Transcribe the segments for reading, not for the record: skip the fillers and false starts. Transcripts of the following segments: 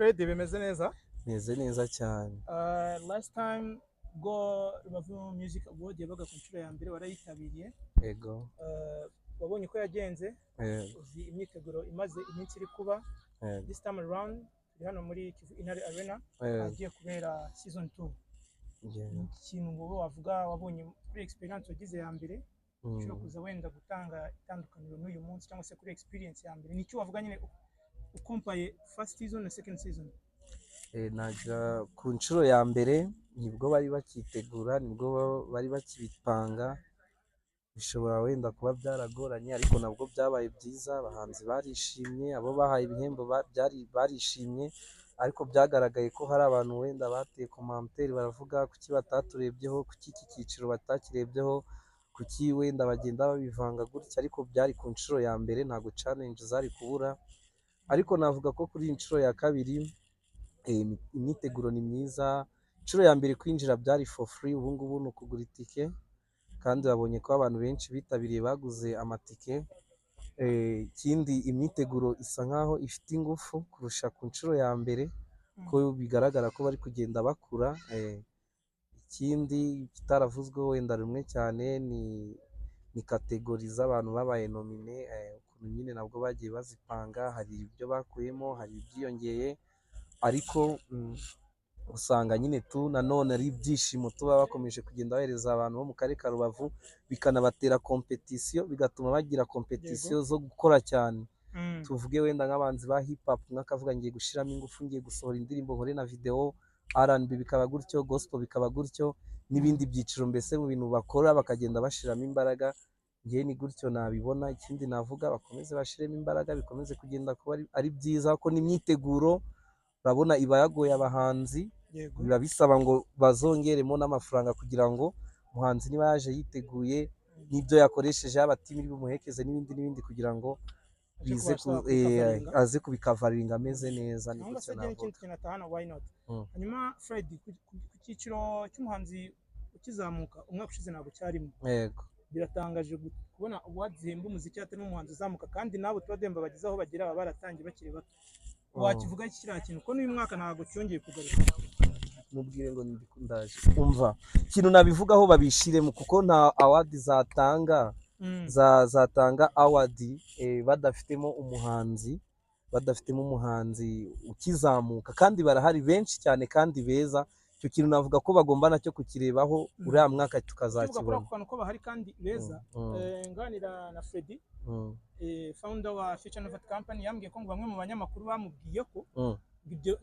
Fred, bimeze neza? Meze neza cyane. Last time ubwo Rubavu Music Award yabaga ku nshuro ya mbere, warayitabiriye. Yego. Wabonye uko yagenze. Yego. Uzi imyiteguro imaze iminsi iri kuba. Yego. This time around turi hano muri Kivu Intare Arena, ahagiye kubera season 2. Ikintu wowe wavuga wabonye kuri experience wagize ya mbere, ushobora kuza wenda gutanga itandukaniro n'uyu munsi, cyangwa se kuri experience ya mbere, nicyo wavuga nyine ukompaye first season na second season? Nagira ku nshuro ya mbere nibwo bari bakitegura, nibwo bari bakibipanga, bishobora wenda kuba byaragoranye, ariko nabwo byabaye byiza. Abahanzi barishimye, abo bahaye ibihembo barishimye, ariko byagaragaye ko hari abantu wenda bateye commentaire baravuga: "Kuki bataturebyeho? Kuki iki cyiciro batakirebyeho? Kuki wenda bagenda babivanga gutya?" Ariko byari ku nshuro ya mbere, ntabwo challenge zari kubura. Ariko navuga ko kuri iyi nshuro ya kabiri imyiteguro ni myiza. Inshuro ya mbere kwinjira byari for free, ubu ngubu ni ukugura itike, kandi babonye ko abantu benshi bitabiriye baguze amatike. Ikindi, imyiteguro isa nkaho ifite ingufu kurusha ku nshuro ya mbere, ko bigaragara ko bari kugenda bakura. Ikindi kitaravuzweho wenda rumwe cyane ni category z'abantu babaye nominé, ukuntu nyine nabwo bagiye bazipanga, hari ibyo bakuyemo, hari ibyiyongeye, ariko usanga nyine tu nanone ari ibyishimo tuba bakomeje kugenda bahereza abantu bo mu karere ka Rubavu, bikanabatera competition, bigatuma bagira competition zo gukora cyane. Tuvuge wenda nk'abahanzi ba hip hop, umwe akavuga: "Ngiye gushyiramo ingufu, ngiye gusohora indirimbo, nkore na video." R&B bikaba gutyo, gospel bikaba gutyo, n'ibindi byiciro, mbese mu bintu bakora bakagenda bashiramo imbaraga. Njyewe ni gutyo nabibona. Ikindi navuga, bakomeze bashiremo imbaraga, bikomeze kugenda kuba ari byiza, ko n'imyiteguro urabona iba yagoye abahanzi. Biba bisaba ngo bazongeremo n'amafaranga kugira ngo umuhanzi niba yaje yiteguye n'ibyo yakoresheje, yaba team iri bumuhekeze n'ibindi n'ibindi, kugira ngo aje bize kubasha kubikavaringa. Aze kubikavaringa ameze neza. Ni cyangwa gutyo se agire navuga. n'ikindi kintu atahana, why not? Hanyuma Fred, ku cyiciro cy'umuhanzi ukizamuka, umwaka ushize ntabwo cyarimo. Biratangaje kubona award zihemba umuziki hatarimo umuhanzi uzamuka, kandi nabo tuba duhemba bageze aho bagera baba baratangiye bakiri bato. Wakivuga iki kiriya kintu, ko n'uyu mwaka ntabwo cyongeye kugaruka? Mubwire ngo ndaje. Umva, ikintu nabivugaho, babishiremo, kuko nta award zatanga zatanga award badafitemo umuhanzi ukizamuka, kandi barahari benshi cyane kandi beza. Icyo kintu navuga ko bagomba nacyo kukirebaho, uriya mwaka tuvuga kuri tukazakibona. Ako kantu ko bahari kandi beza, nganira na Freddy, founder wa Future Novelty Company, yambwiye ko ngo bamwe mu banyamakuru bamubwiye ko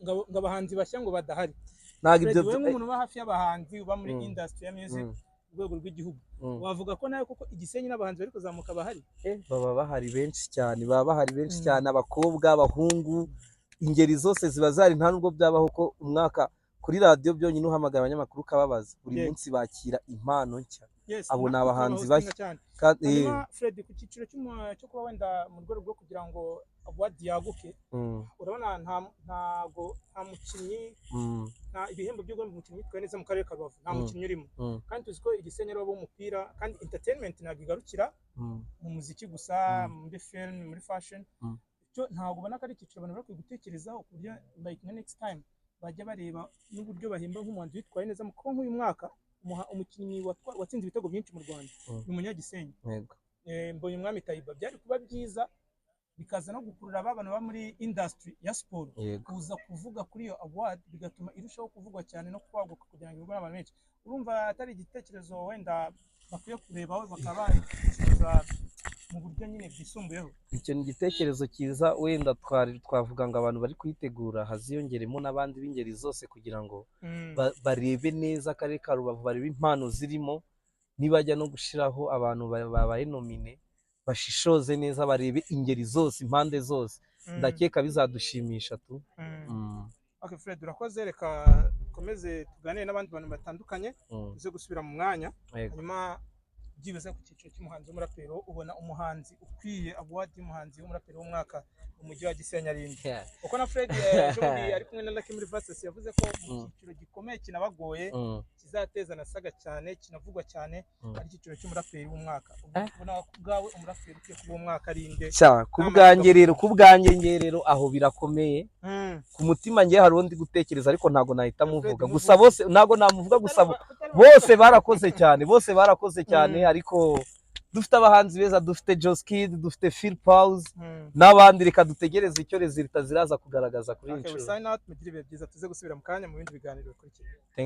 ngo abahanzi bashya ngo badahari. Ntabwo Freddy, ibyo wowe nk'umuntu uba hafi y'abahanzi, uba muri industry ya music ku rwego rw'igihugu, wavuga ko nawe koko Igisenyi n'abahanzi bari kuzamuka bahari? Baba bahari benshi cyane, baba bahari benshi cyane, abakobwa, abahungu, ingeri zose ziba zihari. Nta nubwo byabaho ko umwaka kuri radiyo byonyine uhamagara abanyamakuru ukababaza, buri munsi bakira impano nshya. Abo ni Natwe abahanzi turabahostinga bashya. cyane. Hanyuma Fred, ku cyiciro cyo kuba wenda mu rwego rwo kugira ngo award yaguke, urabona ntago nta mukinnyi, nta ibihembo byo guhemba umukinnyi witwaye neza mu karere ka Rubavu, nta mukinnyi urimo. Kandi tuzi ko Igisenyi ari w'umupira, kandi entertainment ntabwo igarukira mu muziki gusa, muri film, muri fashion. Icyo ntabwo ubona ko ari icyiciro abantu bakwiye gutekerezaho, ku buryo like nka next time bajya bareba n'uburyo bahemba nk'umuhanzi witwaye neza, kuko nk'uyu mwaka umukinnyi watsinze ibitego byinshi mu Rwanda ni umunyagisenyi, Mbonye Umwami Tayiba. Byari kuba byiza, bikaza no gukurura ba bantu baba muri industry ya siporo kuza kuvuga kuri iyo award, bigatuma irushaho kuvugwa cyane no kwaguka kugira ngo ivugwe n'abantu benshi. Urumva atari igitekerezo wenda bakwiye kurebaho, bakaba babisubiza mu buryo nyine bwisumbuyeho? Icyo ni igitekerezo cyiza. Wenda twari twavuga ngo abantu bari kuyitegura haziyongeremo n'abandi b'ingeri zose, kugira ngo barebe neza akarere ka Rubavu, barebe impano zirimo. Nibajya no gushyiraho abantu babaye nominé, bashishoze neza, barebe ingeri zose, impande zose. Ndakeka bizadushimisha tu. Okay Fred, urakoze. Reka dukomeze tuganire n'abandi bantu batandukanye, tuze gusubira mu mwanya. Hanyuma Byibuze ku cyiciro cy'umuhanzi w'umuraperi, ubona umuhanzi ukwiye award y'umuhanzi w'umuraperi w'umwaka mu mujyi wa Gisenyi ari nde? Kuko na Fred ejo bundi ari kumwe na Lucky muri Versus yavuze ko mu cyiciro gikomeye kinabagoye, kizateza na saga cyane, kinavugwa cyane, ari icyiciro cy'umuraperi w'umwaka. Ubona ku bwawe umuraperi ukwiye kuba uw'umwaka ari nde? Cya, ku bwanjye rero, ku bwanjye nge rero aho birakomeye. Ku mutima nge hari undi gutekereza, ariko ntabwo nahita muvuga. Fred, Gusa muvuge. bose ntabwo namuvuga, gusa bose barakoze cyane, bose barakoze cyane. Ariko dufite abahanzi beza, dufite Joskid, dufite Phil Pause n'abandi. Reka dutegereze icyo résultats ziraza kugaragaza kuri iyi Okay, we nshuro. sign out. Mugire ibihe byiza, tuze gusubira mu kanya mu bindi biganiro bikurikira.